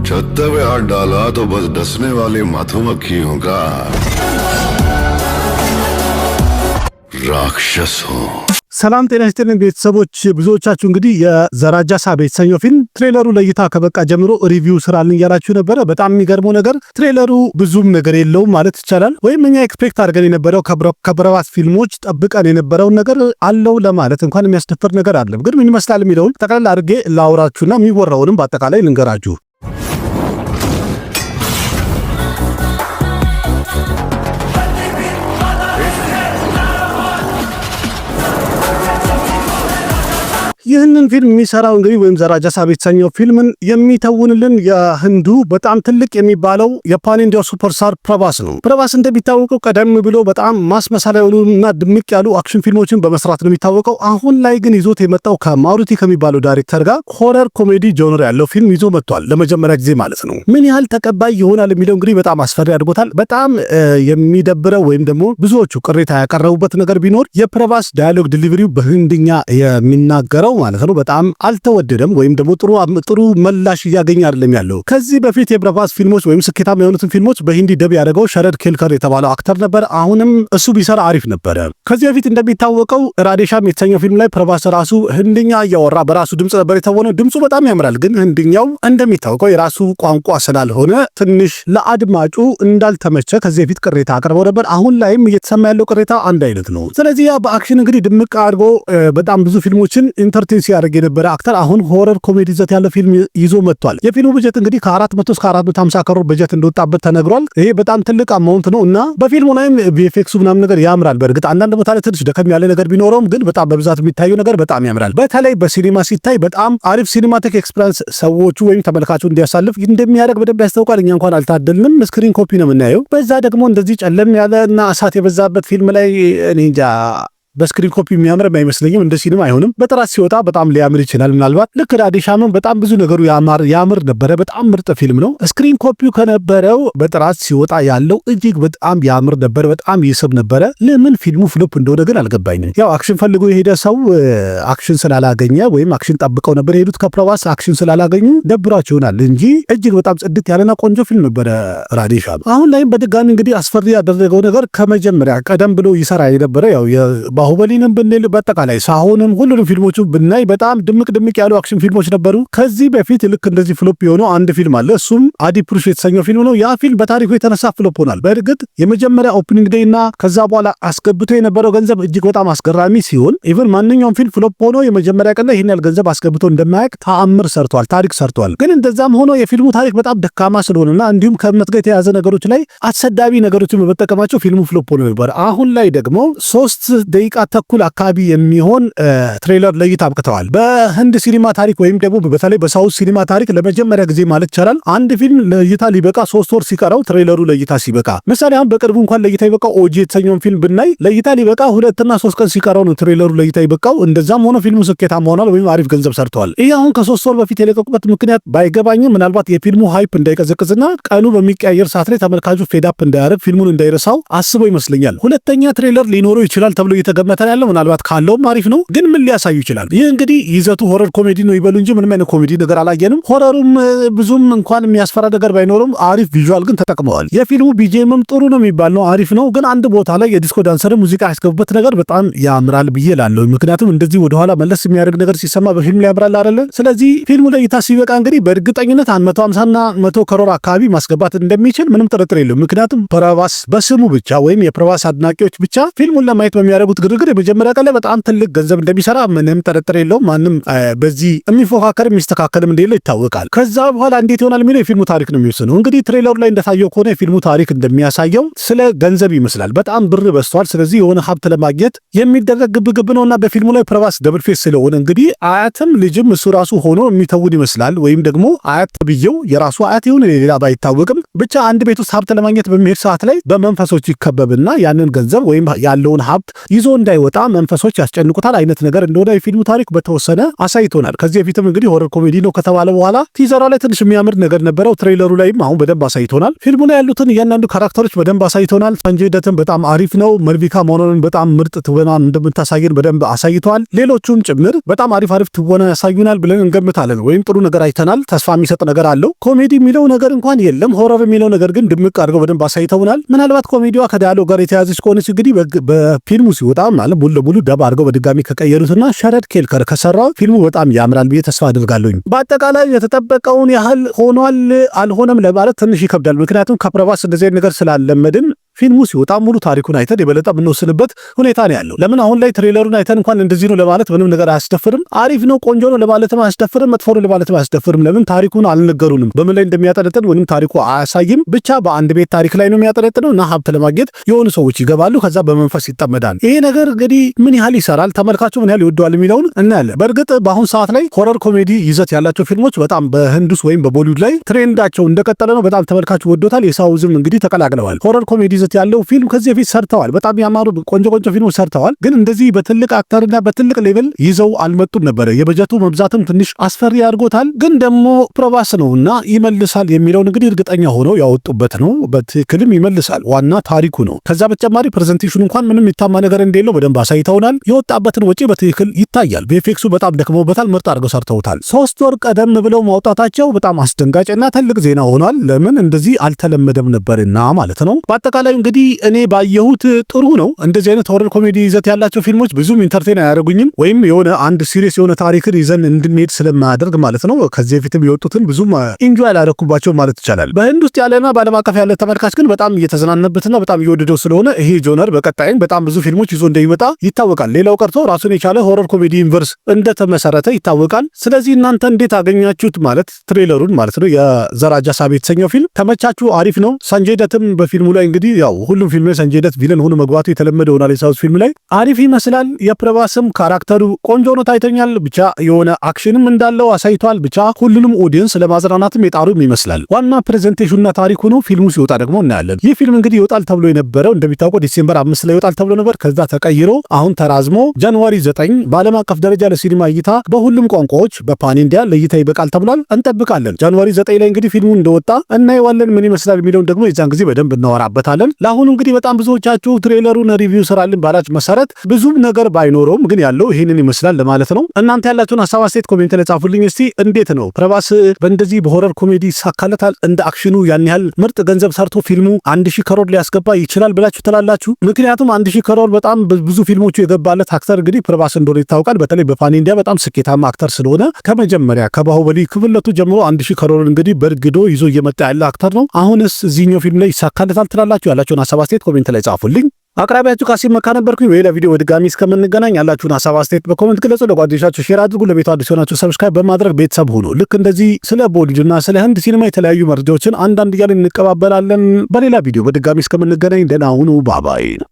छत्ते पे हाथ डाला तो बस डसने वाली मधुमक्खियों का राक्षस हूं। ሰላም ጤና ይስጥልኝ ቤተሰቦች። ብዙዎቻችሁ እንግዲህ የ The Raja Saab የተሰኘው ፊልም trailer ኡ ለእይታ ከበቃ ጀምሮ review ስራልን እያላችሁ ነበረ። በጣም የሚገርመው ነገር trailer ኡ ብዙም ነገር የለውም ማለት ይቻላል። ወይም እኛ expect አድርገን የነበረው ከፕረባስ ፊልሞች ጠብቀን የነበረውን ነገር አለው ለማለት እንኳን የሚያስደፍር ነገር አይደለም። ግን ምን ይመስላል የሚለውን ጠቅላላ አድርጌ ላውራችሁና የሚወራውንም በአጠቃላይ ልንገራችሁ። ይህንን ፊልም የሚሰራው እንግዲህ ወይም The Raja Saab የተሰኘው ፊልምን የሚተውንልን የህንዱ በጣም ትልቅ የሚባለው የ pan India superstar ፕረባስ ነው። ፕረባስ እንደሚታወቀው ቀደም ብሎ በጣም mass መሳሪያ የሆኑና ድምቅ ያሉ action ፊልሞችን በመስራት ነው የሚታወቀው። አሁን ላይ ግን ይዞት የመጣው ከማሩቲ ከሚባለው ዳይሬክተር ጋር horror comedy genre ያለው ፊልም ይዞ መጥቷል። ለመጀመሪያ ጊዜ ማለት ነው። ምን ያህል ተቀባይ ይሆናል የሚለው እንግዲህ በጣም አስፈሪ አድርጎታል። በጣም የሚደብረው ወይም ደግሞ ብዙዎቹ ቅሬታ ያቀረቡበት ነገር ቢኖር የፕረባስ dialogue delivery ው በህንድኛ የሚናገረው ማለት ነው በጣም አልተወደደም፣ ወይም ደግሞ ጥሩ ጥሩ ምላሽ እያገኘ አይደለም ያለው። ከዚህ በፊት የፕረባስ ፊልሞች ወይም ስኬታማ የሆኑትን ፊልሞች በሂንዲ dub ያደረገው ሸረድ ኬልከር የተባለው actor ነበር። አሁንም እሱ ቢሰራ አሪፍ ነበረ። ከዚህ በፊት እንደሚታወቀው ራዴሻም የተሰኘው ፊልም ላይ ፕረባስ ራሱ ህንድኛ እያወራ በራሱ ድምፅ ነበር የተወነው። ድምፁ በጣም ያምራል፣ ግን ህንድኛው እንደሚታወቀው የራሱ ቋንቋ ስላልሆነ ትንሽ ለአድማጩ እንዳልተመቸ ከዚህ በፊት ቅሬታ አቅርበው ነበር። አሁን ላይም እየተሰማ ያለው ቅሬታ አንድ አይነት ነው። ስለዚህ ያ በ action እንግዲህ ድምቅ አድርጎ በጣም ብዙ ፊልሞችን entertain ሲያደርግ የነበረ actor አሁን horror comedy ይዘት ያለው ፊልም ይዞ መጥቷል። የፊልሙ በጀት እንግዲህ ከ400 እስከ 450 crore በጀት እንደወጣበት ተነግሯል። ይሄ በጣም ትልቅ amount ነው እና በፊልሙ ላይም VFX ኡ ምናምን ነገር ያምራል። በእርግጥ አንዳንድ ቦታ ላይ ትንሽ ደከም ያለ ነገር ቢኖረውም ግን በጣም በብዛት የሚታየው ነገር በጣም ያምራል። በተለይ በሲኒማ ሲታይ በጣም አሪፍ cinematic experience ሰዎቹ ወይም ተመልካቹ እንዲያሳልፍ እንደሚያደርግ በደንብ ያስታውቃል። እኛ እንኳን አልታደልንም፣ screen copy ነው የምናየው። በዛ ደግሞ እንደዚህ ጨለም ያለ እና እሳት የበዛበት ፊልም ላይ እኔ እንጃ በ screen copy የሚያምር አይመስለኝም። እንደ ሲኒማ አይሆንም። በጥራት ሲወጣ በጣም ሊያምር ይችላል። ምናልባት ልክ ራዴሻምም በጣም ብዙ ነገሩ ያምር ነበረ። በጣም ምርጥ ፊልም ነው። Screen copy ው ከነበረው በጥራት ሲወጣ ያለው እጅግ በጣም ያምር ነበር። በጣም ይስብ ነበረ። ለምን ፊልሙ flop እንደሆነ ግን አልገባኝም። ያው action ፈልጎ የሄደ ሰው action ስላላገኘ ወይም action ጠብቀው ነበር የሄዱት ከፕረባስ action ስላላገኙ ደብሯቸው ይሆናል እንጂ እጅግ በጣም ጽድት ያለና ቆንጆ ፊልም ነበረ ራዴሻም። አሁን ላይም በድጋሚ እንግዲህ አስፈሪ ያደረገው ነገር ከመጀመሪያ ቀደም ብሎ ይሰራ የነበረ ያው ባሁበሊንም ብንል በአጠቃላይ ሳሆንም ሁሉንም ፊልሞቹ ብናይ በጣም ድምቅ ድምቅ ያሉ action ፊልሞች ነበሩ። ከዚህ በፊት ልክ እንደዚህ flop የሆነው አንድ ፊልም አለ። እሱም አዲፑሩሽ የተሰኘው ፊልም ነው። ያ ፊልም በታሪኩ የተነሳ flop ሆኗል። በእርግጥ የመጀመሪያ opening day እና ከዛ በኋላ አስገብቶ የነበረው ገንዘብ እጅግ በጣም አስገራሚ ሲሆን even ማንኛውም ፊልም flop ሆኖ የመጀመሪያ ቀን ላይ ይህን ያህል ገንዘብ አስገብቶ እንደማያውቅ ተአምር ሰርቷል፣ ታሪክ ሰርቷል። ግን እንደዛም ሆኖ የፊልሙ ታሪክ በጣም ደካማ ስለሆነና እንዲሁም ከእምነት ጋር የተያያዘ ነገሮች ላይ አሰዳቢ ነገሮችን በመጠቀማቸው ፊልሙ flop ሆኖ ነበር። አሁን ላይ ደግሞ 3 ደቂቃ ተኩል አካባቢ የሚሆን trailer ለእይታ አብቅተዋል። በህንድ ሲኒማ ታሪክ ወይም ደግሞ በተለይ በ South ሲኒማ ታሪክ ለመጀመሪያ ጊዜ ማለት ይቻላል አንድ ፊልም ለእይታ ሊበቃ 3 ወር ሲቀረው trailer ኡ ለእይታ ሲበቃ፣ ምሳሌ አሁን በቅርቡ እንኳን ለእይታ የበቃው ኦጂ የተሰኘውን ፊልም ብናይ ለእይታ ሊበቃ 2ና 3 ቀን ሲቀረው ነው trailer ኡ ለእይታ የበቃው። እንደዛም ሆኖ ፊልሙ ስኬታማ ሆኗል ወይም አሪፍ ገንዘብ ሰርተዋል። ይህ አሁን ከ3 ወር በፊት የለቀቁበት ምክንያት ባይገባኝም ምናልባት የፊልሙ hype እንዳይቀዘቅዝና ቀኑ በሚቀያየር ሰዓት ላይ ተመልካቹ fed up እንዳያደርግ ፊልሙን እንዳይረሳው አስበው ይመስለኛል። ሁለተኛ trailer ሊኖረው ይችላል ተብሎ እየተገመተ ያለው ምናልባት ካለውም አሪፍ ነው፣ ግን ምን ሊያሳዩ ይችላል? ይህ እንግዲህ ይዘቱ horror comedy ነው ይበሉ እንጂ ምንም አይነት ኮሜዲ ነገር አላየንም። Horror ኡም ብዙም እንኳን የሚያስፈራ ነገር ባይኖርም አሪፍ visual ግን ተጠቅመዋል። የፊልሙ BGM ም ጥሩ ነው የሚባል ነው፣ አሪፍ ነው። ግን አንድ ቦታ ላይ የ disco dancer ሙዚቃ ያስገቡበት ነገር በጣም ያምራል ብዬ እላለሁ። ምክንያቱም እንደዚህ ወደኋላ መለስ የሚያደርግ ነገር ሲሰማ በፊልም ላይ ያምራል አይደለ? ስለዚህ ፊልሙ ለእይታ ሲበቃ እንግዲህ በእርግጠኝነት 150 እና 100 crore አካባቢ ማስገባት እንደሚችል ምንም ጥርጥር የለውም። ምክንያቱም ፕረባስ በስሙ ብቻ ወይም የፕረባስ አድናቂዎች ብቻ ፊልሙን ለማየት በሚያደርጉት ግርግር የመጀመሪያ ቀን ላይ በጣም ትልቅ ገንዘብ እንደሚሰራ ምንም ጥርጥር የለውም። ማንም በዚህ የሚፎካከር የሚስተካከልም እንደሌለ ይታወቃል። ከዛ በኋላ እንዴት ይሆናል የሚለው የፊልሙ ታሪክ ነው የሚወስነው። እንግዲህ trailer ኡ ላይ እንደታየው ከሆነ የፊልሙ ታሪክ እንደሚያሳየው ስለ ገንዘብ ይመስላል። በጣም ብር በዝቷል። ስለዚህ የሆነ ሀብት ለማግኘት የሚደረግ ግብግብ ነው እና በፊልሙ ላይ ፕረባስ double face ስለሆነ እንግዲህ አያትም ልጅም እሱ ራሱ ሆኖ የሚተውን ይመስላል። ወይም ደግሞ አያት ተብዬው የራሱ አያት ይሁን ሌላ ባይታወቅም ብቻ አንድ ቤት ውስጥ ሀብት ለማግኘት በሚሄድ ሰዓት ላይ በመንፈሶች ይከበብና ያንን ገንዘብ ወይም ያለውን ሀብት ይዞ እንዳይወጣ መንፈሶች ያስጨንቁታል አይነት ነገር እንደሆነ የፊልሙ ታሪክ በተወሰነ አሳይቶናል። ከዚህ በፊትም እንግዲህ horror comedy ነው ከተባለ በኋላ teaser ሯ ላይ ትንሽ የሚያምር ነገር ነበረው። Trailer ኡ ላይም አሁን በደንብ አሳይቶናል። ፊልሙ ላይ ያሉትን እያንዳንዱ character ኦች በደንብ አሳይቶናል። ሰንጀይ ደትም በጣም አሪፍ ነው። ማልቪካ ማንዳናን በጣም ምርጥ ትወናን እንደምታሳየን በደንብ አሳይተዋል። ሌሎቹም ጭምር በጣም አሪፍ አሪፍ ትወና ያሳዩናል ብለን እንገምታለን። ወይም ጥሩ ነገር አይተናል። ተስፋ የሚሰጥ ነገር አለው። ኮሜዲ የሚለው ነገር እንኳን የለም። Horror የሚለው ነገር ግን ድምቅ አድርገው በደንብ አሳይተውናል። ምናልባት ኮሜዲዋ ከ dialogue ጋር የተያዘች ከሆነች እንግዲህ በፊልሙ ሲወጣ ማለት ሙሉ ለሙሉ dub አድርገው በድጋሚ ከቀየሩትና ሸረድ ኬልከር ከሰራው ፊልሙ በጣም ያምራል ብዬ ተስፋ አድርጋለሁኝ። በአጠቃላይ የተጠበቀውን ያህል ሆኗል አልሆነም ለማለት ትንሽ ይከብዳል። ምክንያቱም ከፕረባስ እንደዚህ አይነት ነገር ስላለመድን ፊልሙ ሲወጣ ሙሉ ታሪኩን አይተን የበለጠ የምንወስንበት ሁኔታ ነው ያለው። ለምን አሁን ላይ trailer ኡን አይተን እንኳን እንደዚህ ነው ለማለት ምንም ነገር አያስደፍርም። አሪፍ ነው፣ ቆንጆ ነው ለማለትም አያስደፍርም። መጥፎ ነው ለማለትም አያስደፍርም። ለምን ታሪኩን አልነገሩንም። በምን ላይ እንደሚያጠነጥን ወይም ታሪኩ አያሳይም። ብቻ በአንድ ቤት ታሪክ ላይ ነው የሚያጠነጥነው እና ሀብት ለማግኘት የሆኑ ሰዎች ይገባሉ፣ ከዛ በመንፈስ ይጠመዳል። ይሄ ነገር እንግዲህ ምን ያህል ይሰራል፣ ተመልካቹ ምን ያህል ይወደዋል የሚለውን እናያለን። በእርግጥ በአሁን ሰዓት ላይ horror comedy ይዘት ያላቸው ፊልሞች በጣም በህንዱስ ወይም በቦሊውድ ላይ trend ኣቸው እንደቀጠለ ነው። በጣም ተመልካቹ ወዶታል። የ South ም እንግዲህ ተቀላቅለዋል። Horror comedy ይዘት ያለው ፊልም ከዚህ በፊት ሰርተዋል። በጣም ያማሩ ቆንጆ ቆንጆ ፊልሞች ሰርተዋል። ግን እንደዚህ በትልቅ actor ና በትልቅ level ይዘው አልመጡም ነበረ። የበጀቱ መብዛትም ትንሽ አስፈሪ አድርጎታል። ግን ደግሞ ፕረባስ ነውና ይመልሳል የሚለውን እንግዲህ እርግጠኛ ሆነው ያወጡበት ነው። በትክክልም ይመልሳል። ዋና ታሪኩ ነው። ከዛ በተጨማሪ presentation ኑ እንኳን ምንም የሚታማ ነገር እንደሌለው በደንብ አሳይተውናል። የወጣበትን ወጪ በትክክል ይታያል። VFX ኡ በጣም ደክመውበታል። ምርጥ አድርገው ሰርተውታል። 3 ወር ቀደም ብለው ማውጣታቸው በጣም አስደንጋጭና ትልቅ ዜና ሆኗል። ለምን እንደዚህ አልተለመደም ነበርና ማለት ነው። በአጠቃላይ እንግዲህ እኔ ባየሁት ጥሩ ነው። እንደዚህ አይነት horror comedy ይዘት ያላቸው ፊልሞች ብዙም entertain አያደርጉኝም፣ ወይም የሆነ አንድ serious የሆነ ታሪክን ይዘን እንድንሄድ ስለማያደርግ ማለት ነው። ከዚህ በፊትም የወጡትን ብዙም enjoy አላደረኩባቸው ማለት ይቻላል። በህንድ ውስጥ ያለና በዓለም አቀፍ ያለ ተመልካች ግን በጣም እየተዝናነበትና በጣም እየወደደው ስለሆነ ይሄ genre በቀጣይም በጣም ብዙ ፊልሞች ይዞ እንደሚመጣ ይታወቃል። ሌላው ቀርቶ ራሱን የቻለ horror comedy universe እንደተመሰረተ ይታወቃል። ስለዚህ እናንተ እንዴት አገኛችሁት ማለት trailer ኡን ማለት ነው፣ የዘ ራጃ ሳብ የተሰኘው ፊልም ተመቻችሁ? አሪፍ ነው። ሰንጀይ ደትም በፊልሙ ላይ እንግዲህ ያው ሁሉም ፊልም ላይ ሰንጀይ ደት villain ሆኖ መግባቱ የተለመደ ሆኗል። የ South ፊልም ላይ አሪፍ ይመስላል። የፕረባስም character ኡ ቆንጆ ሆኖ ታይቶኛል። ብቻ የሆነ action ም እንዳለው አሳይቷል። ብቻ ሁሉንም audience ለማዝናናትም የጣሩም ይመስላል። ዋና presentation ኑና ታሪኩ ነው። ፊልሙ ሲወጣ ደግሞ እናያለን። ይህ ፊልም እንግዲህ ይወጣል ተብሎ የነበረው እንደሚታወቀው December 5 ላይ ይወጣል ተብሎ ነበር። ከዛ ተቀይሮ አሁን ተራዝሞ January 9 በዓለም አቀፍ ደረጃ ለሲኒማ እይታ በሁሉም ቋንቋዎች በ pan India ለእይታ ይበቃል ተብሏል። እንጠብቃለን። January 9 ላይ እንግዲህ ፊልሙ እንደወጣ እናየዋለን። ምን ይመስላል የሚለውን ደግሞ የዛን ጊዜ በደንብ እናወራበታለን። ለአሁኑ እንግዲህ በጣም ብዙዎቻችሁ trailer ኡን review ስራልን ባላችሁ መሰረት ብዙም ነገር ባይኖረውም ግን ያለው ይህንን ይመስላል ለማለት ነው። እናንተ ያላችሁን ሀሳብ አስተያየት comment ላይ ጻፉልኝ። እስቲ እንዴት ነው፣ ፕረባስ በእንደዚህ በ horror comedy ይሳካለታል? እንደ action ኑ ያን ያህል ምርጥ ገንዘብ ሰርቶ ፊልሙ 1000 crore ሊያስገባ ይችላል ብላችሁ ትላላችሁ? ምክንያቱም 1000 crore በጣም ብዙ ፊልሞቹ የገባለት actor እንግዲህ ፕረባስ እንደሆነ ይታወቃል። በተለይ በ pan India በጣም ስኬታማ actor ስለሆነ ከመጀመሪያ ከባሁበሊ ክፍል 2 ጀምሮ 1000 crore እንግዲህ በርግዶ ይዞ እየመጣ ያለ actor ነው። አሁንስ እዚህኛው ፊልም ላይ ይሳካለታል ትላላችሁ? ያላችሁን ሀሳብ አስተያየት comment ላይ ጻፉልኝ። አቅራቢያችሁ ካሲም መካ ነበርኩኝ። በሌላ ቪዲዮ በድጋሚ እስከምንገናኝ ያላችሁን ሀሳብ አስተያየት በ comment ግለጹ። ለጓደኞቻችሁ share አድርጉ። ለቤቱ አዲስ ሆናችሁ subscribe በማድረግ ቤተሰብ ሁኑ። ልክ እንደዚህ ስለ ቦሊውድና ስለ ህንድ ሲኒማ የተለያዩ መረጃዎችን አንዳንድ እያልን እንቀባበላለን። በሌላ ቪዲዮ በድጋሚ እስከምንገናኝ ደህና ሁኑ። Bye bye።